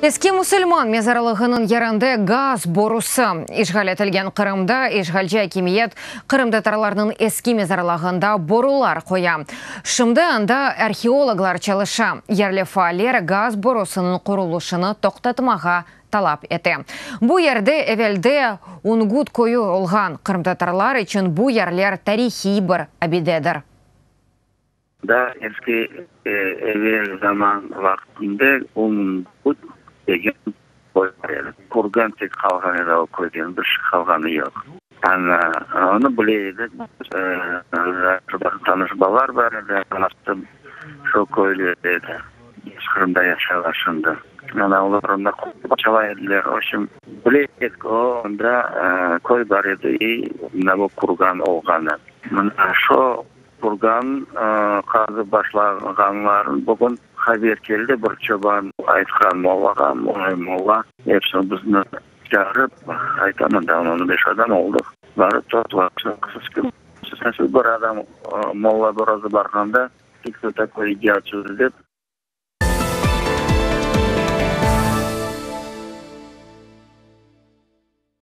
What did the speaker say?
Eski musulman mezarlığınıñ yerinde gaz borusı. İşğal etilgen Qırımda işğalci akimiyet qırımtatarlarnıñ eski mezarlığında borular qoya. Şimdi anda arheologlar çalışa. Yerli faaller gaz borusınıñ qurulışını toqtatmağa talap ete. Bu yerde evelde Ungut köyü olğan. Qırımtatarlar içün bu yerler tarihiy bir abidedir. Daa eski, evel zaman vaqtında Ungut degen köy bar edi. Kurgan tek qalğan edi o köyden, bir şey qalğanı yoq. Ana, onı bile edik biz, tanış balalar bar edi, anası şu köylü edi, biz Qırımda yaşaylar şimdi. Ana, olar onda çala ediler, v obşem, bile edik, o, onda köy bar edi i mına bu kurgan olğanı. Mına şu Kurgan qazıp başlağanların bugün haber keldi, bir çoban aytqan mollağa, molla episini bizni çağırıp ayta, mında on beş adam oldıq, barıp toplaştıq, siz kimsiz, bir adam molla bir özü barğanda, Кто такой, иди отсюда dep.